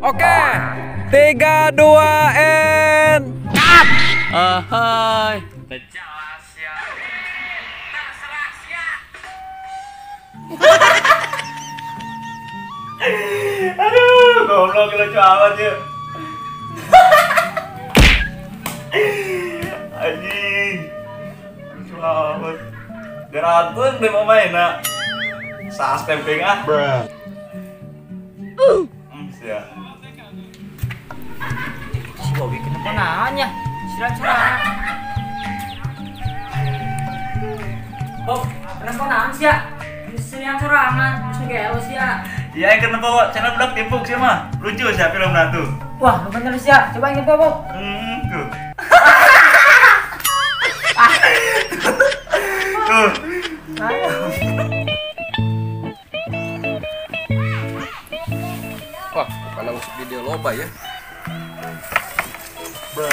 Oke. 3, 2, N. Cut. Hai. Aduh, goblok lucu amat ya. Anjing. Lucu amat. Deratus deh mau main nak. Saas pempeng ah. Bruh. Siap. Si Bobby kenapa nanya? Siran-siran. Bob, kenapa nanya sih ya? Siran sorangan, terus gelo sih ya. Iya, kenapa kok channel budak timpuk sih mah. Lucu sih film tuh. Wah, bener sih ya. Coba ini Bob. Tuh. Tuh. Wah, karena musik video loba ya. Bruh.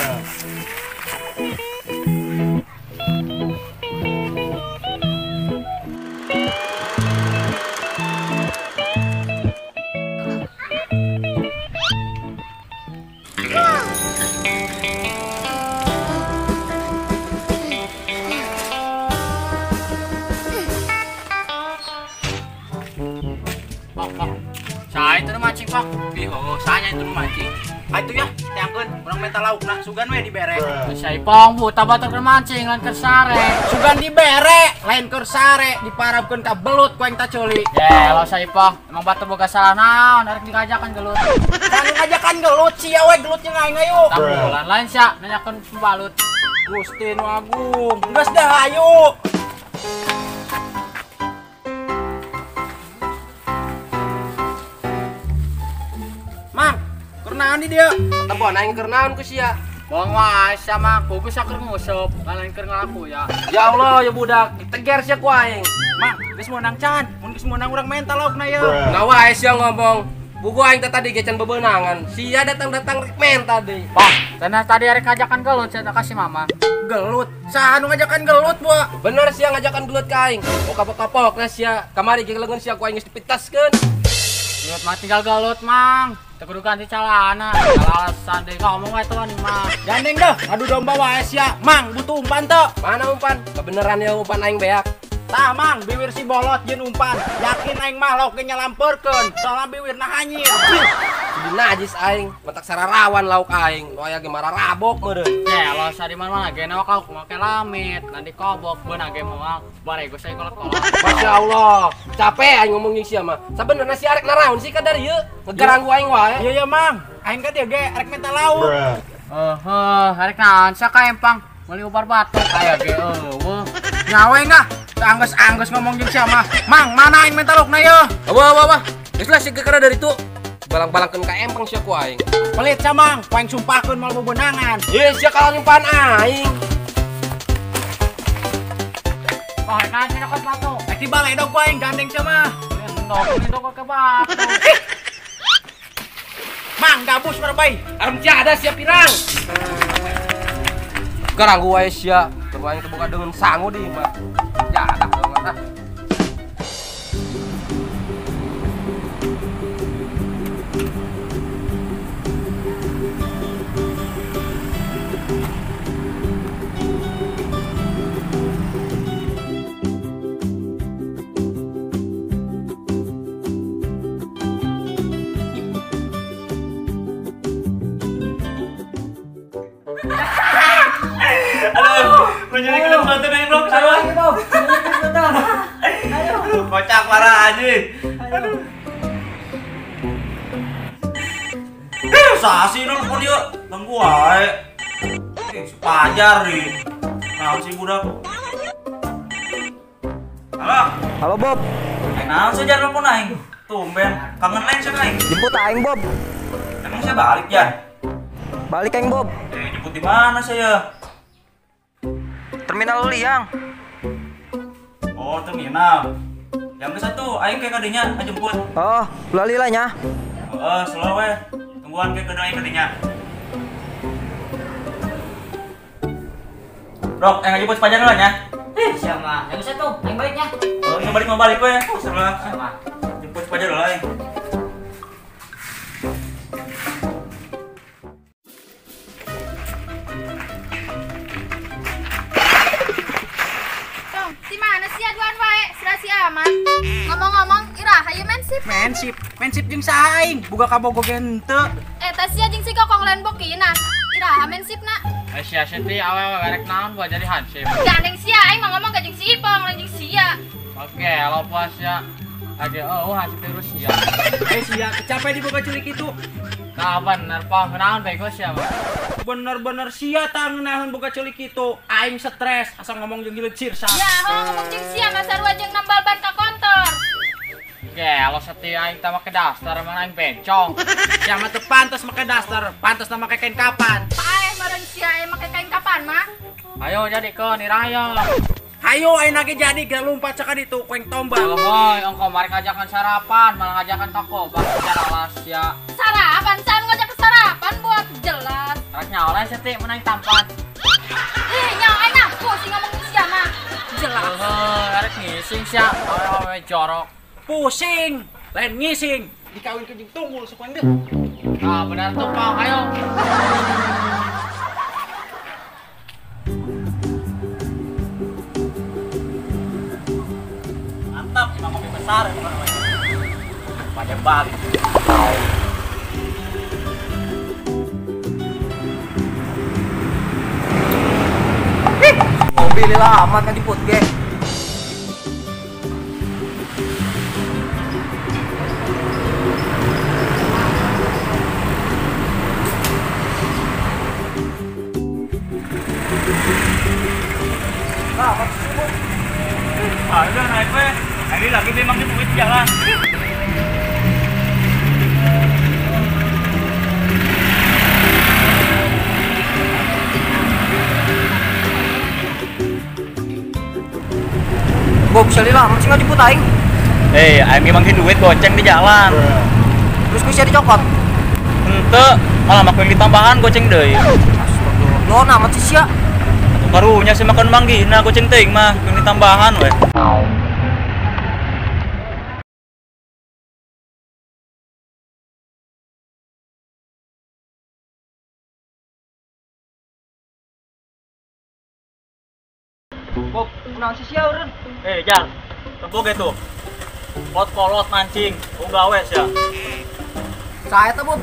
Saya itu mancing pak, oh saya itu mancing. Itu ya, tiangkeun, urang minta lauk nah, sugan we dibere. Saya pong buta batur keur mancing lain keur sare. Sugan dibere, lain keur sare, diparabkeun ka belut ku aing ta ceuli. Ya, lo saya pong, emang batur boga salah naon, arek digajakan gelut. Kan ngajakan gelut sia we gelut jeung aing ayo. Tambulan lain sia nanyakeun pembalut. Gusti nu agung, geus dah ayo. Mang, keur naon di dia? Tebon aing keur naon ku sia? Bohong wae sia mah, kuku sia keur nguseup, lain keur ngalaku ya. Ya Allah, ya budak, diteger sia ku aing. Mang, geus meunang can, mun geus meunang urang menta laukna ye. Nah wae sia ngomong. Buku aing teh tadi ge can bebeunangan. Sia datang-datang rek menta deui. Pak, cenah tadi arek ngajakan gelut cenah ka si mama. Gelut? Saha nu ngajakan gelut, Bu? Bener sia ngajakan gelut ka aing. Oh kapok-kapokna sia, kamari ge leungeun sia ku aing geus dipitaskeun. Gelut mah tinggal gelut, Mang. Teu kudu ganti calana. Alasan deui ngomong wae tuh mah. Gandeng deh, adu domba wae sia. Mang, butuh umpan teu? Mana umpan? Kebeneran ya umpan aing beak. Tah, Mang, biwir si bolot jeung umpan. Yakin aing mah lauk ge nyalampeurkeun. Soalna biwirna hanyir. Jadi najis aing, mentak sararawan lauk aing. Nu aya ge mararabok meureun. Ya, lo sa di mana-mana ge lauk make lamit, nanti kobok beunang ge moal. Barego saya kolot-kolot. Masya Allah, capek aing ngomong jeung sia mah. Sabenerna si arek naraon sih ka dari ieu? Ngegaranggu aing wae. Iya ya, Mang. Aing ka dieu ge arek minta lauk. Heuh, arek naon sia ka empang? Meuli ubar batuk aya ge eueuh. Nyawe ngah. Angges-angges ngomong jeung sia mah. Mang, mana aing minta laukna yeuh? Wah, wah, wah. Geus lah sia kana dari itu. Balang-balangkeun ka empang sia ku aing. Pelit sia, Mang. Ku aing sumpahkeun moal bebenangan. Ye, sia kalah nyumpahan aing. Wah, kan sia nyokot batu. Rek dibaledog ku aing gandeng sia mah. Endog ke batu. Mang, gabus merbai. Arem sia ada sia pirang. Garanggu wae sia. Keur aing teu boga deungeun sangu di mah. Ya, dah dong ah. Aduh, menjadi kena batu aing blok sama. Aduh, kocak parah anjing. Aduh. Sasi nelpon ieu, ganggu wae. Sepajar nih. Naon sih budak? Halo. Halo Bob. Naon sih jar nelpon aing? Tumben, kangen lain sih aing. Jemput aing Bob. Emang saya balik Jan? Balik aing Bob. Jemput di mana saya? Terminal Liang. Oh, terminal. Yang ke satu, aing kayak kadinya jemput. Oh, ulah lila nya. Heeh, slow we. Tungguan kayak kedua aing kadinya. Bro, yang jemput sepanjang lah nya. Siapa? Yang satu, aing baliknya. Oh, yang balik mau balik we. Sebelah. Jemput sepanjang lah aing. Mensip, mensip jeung saha aing? Boga kabogo ge henteu. Eta sia jeung si Kokong lain bokina. Iraha mensipna. Eh sia Siti awewe rek naon buat jadi hansip. Gandeng sia aing mah ngomong ka jeung si Ipong lain jeung sia. Oke, lo puas ya. Lagi oh hansip terus sia. Eh sia capek diboga culik itu. Nah bener Pong, naon bego sia mah. Bener-bener sia tang naon boga culik itu. Aing stres asa ngomong jeung gileut sirsa. Ya, ngomong jeung sia mah sarua jeung nambal ban ka kontor. Gelo setia aing teh make daster emang aing bencong. Sia mah teu pantes make daster, pantes na make kain kapan. Paeh meureun sia aya make kain kapan mah. Ayo jadi keun irayo. Hayo aing lagi jadi geus lompat caka ditu ku aing tombak. Heuh, ongko mari ngajakan sarapan, malah ngajakan toko bang jelas ya. Sarapan san ngajak sarapan buat jelas. Rek nyaho lain Siti mun aing tampan. Ih, nyaho aing aku sih ngomong sia mah. Jelas. Heuh, rek ngising sia, awewe jorok. Pusing, lain ngising, dikawin ke jeung tunggul sok deh. Ah, benar tuh, Pak. Ayo. Mantap, emang kopi besar itu namanya. Banyak banget. Mobil lila amat kan jemput ge. Ah, udah naik weh. Ini lagi memang di bukit jalan. Bob, selila amat sih nggak jemput aing. Eh, aing memang duit goceng di jalan. Terus gue dicokot. Ente, malah makin ditambahan goceng deui. Astagfirullah. Lo amat sih sia. Karunya sih makan manggih, nah goceng teuing mah ini tambahan weh. Bob, kunaon sih sia eureun? Eh, Jar. Tembok itu. Kolot-kolot mancing, oh gawe sia. Saha eta, Bob?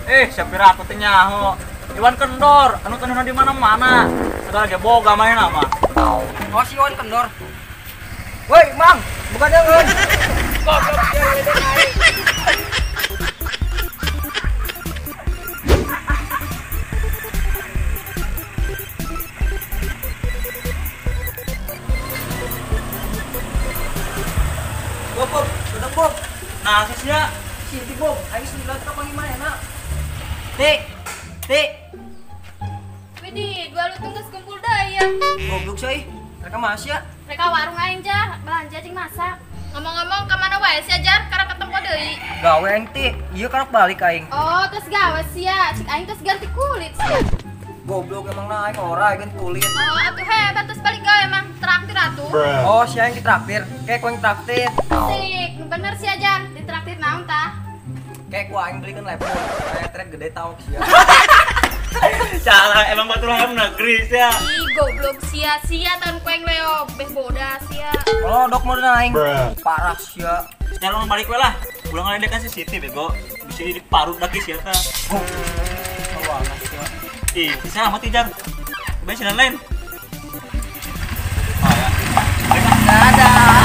Eh, siapa aku teh nyaho. Iwan Kendor, anu tenuna di mana-mana. Segala ge boga main mah. Oh, si Iwan Kendor. Woi, Mang, bukan deungeun. Goblok sia ledek aing. Bob, Bob, udah Bob. Nah, sia. Si Bob, aing sendirian ka panggih manehna. Tik. Tik. Widih, dua lutung geus kumpul deui ya. Goblok sih, mereka masih ya. Mereka warung aing jar, belanja jeung masak. Ngomong-ngomong ka mana wae sia jar, karek ketemu deui. Gawe aing ti, ieu karek balik aing. Oh, terus gawe sia, cik aing terus ganti kulit sia. Goblok emang na aing ora aing kulit. Oh, atuh hebat terus balik gawe emang traktir atuh. Oh, sia aing ditraktir. Kayak ku aing traktir. Sik, bener sia jar, ditraktir naon tah? Kayak ku aing belikan laptop, kayak trek gede tau sia. Salah, emang batu raham negeri sia. Ih, goblok sia sia tahun ku aing leo beh boda sia. Oh, dok mau aing. Parah sia. Sekarang balik we lah. Ulang ngeledek kan si Siti bego. Bisa diparut lagi sia tah. Oh, sia. Ih, bisa mati jar. Bae sinan lain. Oh ya. Dadah.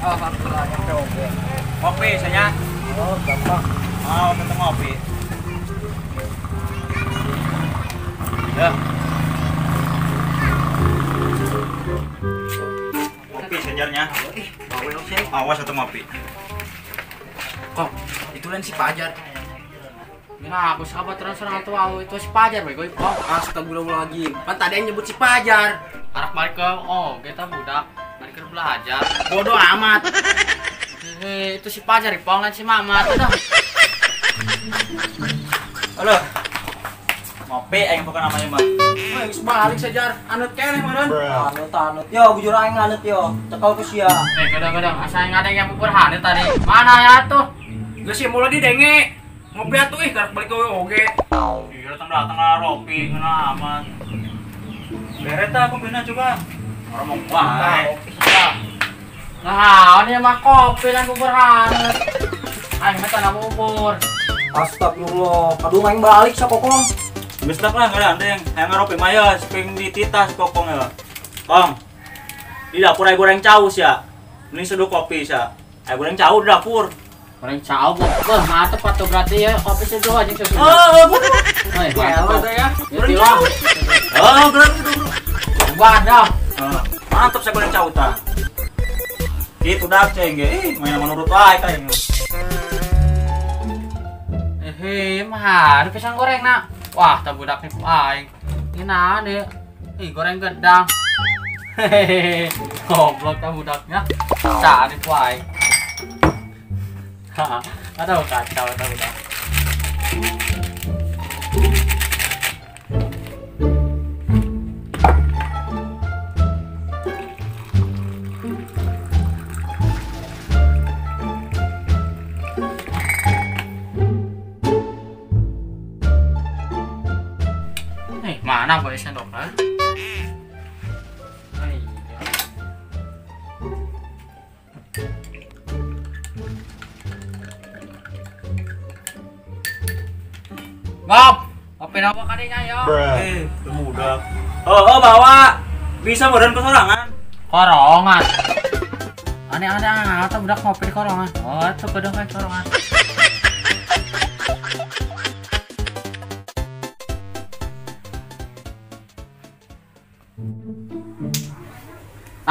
Alhamdulillah nyampe oke. Ngopi saya. Oh, gampang. Mau ketemu ngopi. Ya. Ngopi sejarnya. Ih, bawel sih. Awas atau ngopi. Kok, itu lain si Pajar. Nah, aku sahabat terus serang tuh aku itu si Pajar bego Ipong. Astagfirullahaladzim. Kan tadi yang nyebut si Pajar. Arak balik ke oh, kita budak. Balik ke belajar. Bodoh amat. Itu si Pajar Ipong lain si Mamat udah. Halo. Ngopi aing bukan namanya mah. Geus balik sajar, anut keneh meureun. Anut-anut. Yo bujur aing anut yo. Cekal ku sia. Kadang-kadang asa aing ngadenge bubur haneut tadi. Mana ya tuh? Geus sih mulai didenge. Ngopi atuh ih karek balik we oge. Iya datang-datang lah ropi ngeunah amat. Bere tah aku bina coba. Ngomong wae. Nah, ini mah kopi lan bubur haneut. Aing mah tanah bubur. Astagfirullah. Aduh aing balik sa kokong. Geus lah ngadang hayang ngaropi mah ya sping di titah si kokong ya. Kong. Di dapur aya goreng cau sia. Mending seduh kopi sia. Aya goreng cau di dapur. Goreng cau beuh mantep atuh berarti ya kopi seduh anjing seduh. Oh, mantep ya. Goreng cau. Oh, goreng itu. Wadah. Mantep saya goreng cau tah. Gitu dah ceng ge. Ih, main menurut wae ka ini. Mah, ada pisang goreng nak. Wah, tak budak nipu aing. Ini naon ieu? Ih, goreng gedang. Hehehe. Goblok tak budaknya. Cak nipu aing. Haha, atau kacau tak budak. Mana boleh sendok kan? Ngop, kopi apa kadinya yo? Budak. Oh, bawa. Bisa meureun kesorangan. Korongan. Aneh-aneh atau budak ngopi di korongan. Oh, itu gedung kayak korongan.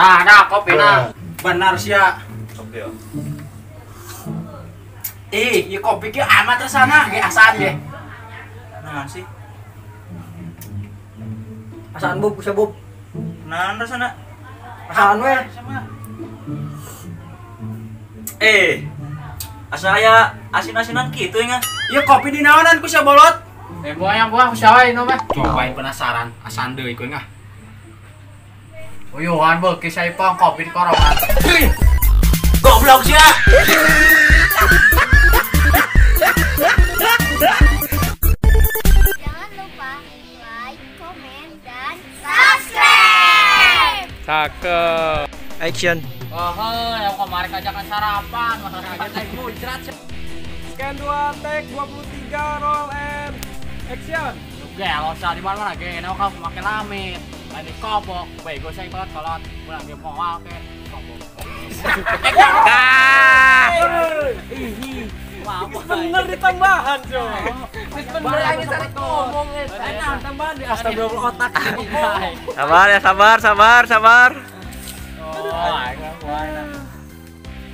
Nah, nah, kopi nah. Benar sia. Kopi yo. Ih, ieu kopi ki amat rasana ge asaan ge. Naon sih? Asaan bub, kusa bub. Naon rasana? Asaan we. Asa aya asin-asinan kitu nya. Ieu kopi di naonan ku sia bolot? Buah yang buah ku sia wae nu mah. Cobain penasaran, asaan deui ku ngah. Uyuhan beuki saipong kopi di korongan. Goblok sia. Jangan lupa like, komen, dan subscribe. Cakep. Action. Oh, yang kemarin ajakan sarapan, masalah aing muncrat. Scan 2 take 23 roll and action. Gelo sia di mana-mana ge, nau kau make lamit. Lain kobok, bego saya kolot kolot, pulang dia moal ke kobok. Bener ditambahan, Jo. Bener aing cari ngomong eta. Tambahan di astagfirullah otak. Sabar ya, sabar, sabar, sabar.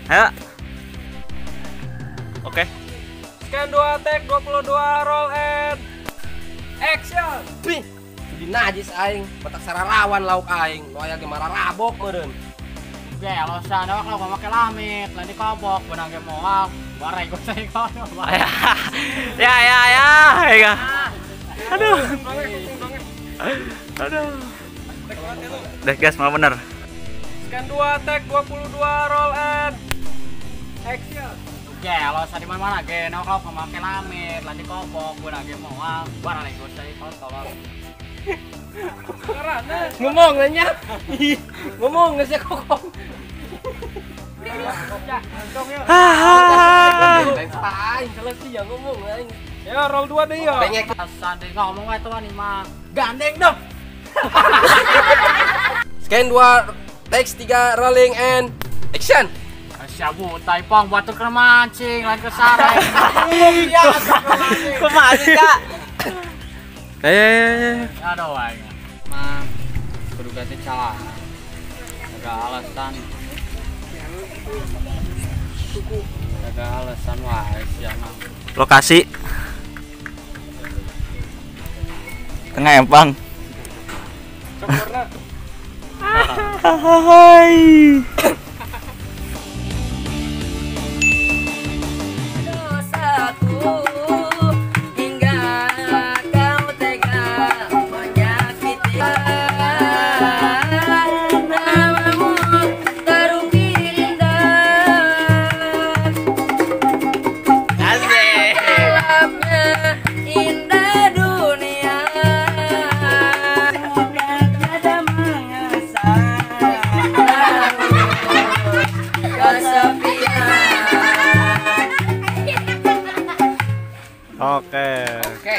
Ayo. Oke. Scan 2 take 22 roll and action. Di najis aing, petak sararawan lauk aing, nu aya ge mararabok meureun. Gelo sia dewek lauk make lamit, lain dikobok, beunang ge moal, bareng ku saya kono. Ya ya ya, ya. Aduh. Aduh. Deh guys, mau bener. Scan 2 take 22 roll and action. Gelo sia di mana-mana ge, dewek lauk make lamit, lain dikobok, beunang ge moal, bareng ku saya kono. Ngomong nanya. Ngomong geus kokong. Aing selesai ya ngomong aing. Ya roll 2 deh ya. Sandi ngomong wae tuh mah. Gandeng dong. Scan 2 text 3 rolling and action. Siabu taipong batur keur mancing lain ke sare. Kumaha sih, Kak? Aduh aing. Mang kudu ganti celana. Agak alasan. Agak alasan wae sia mah. Lokasi tengah empang. Hai.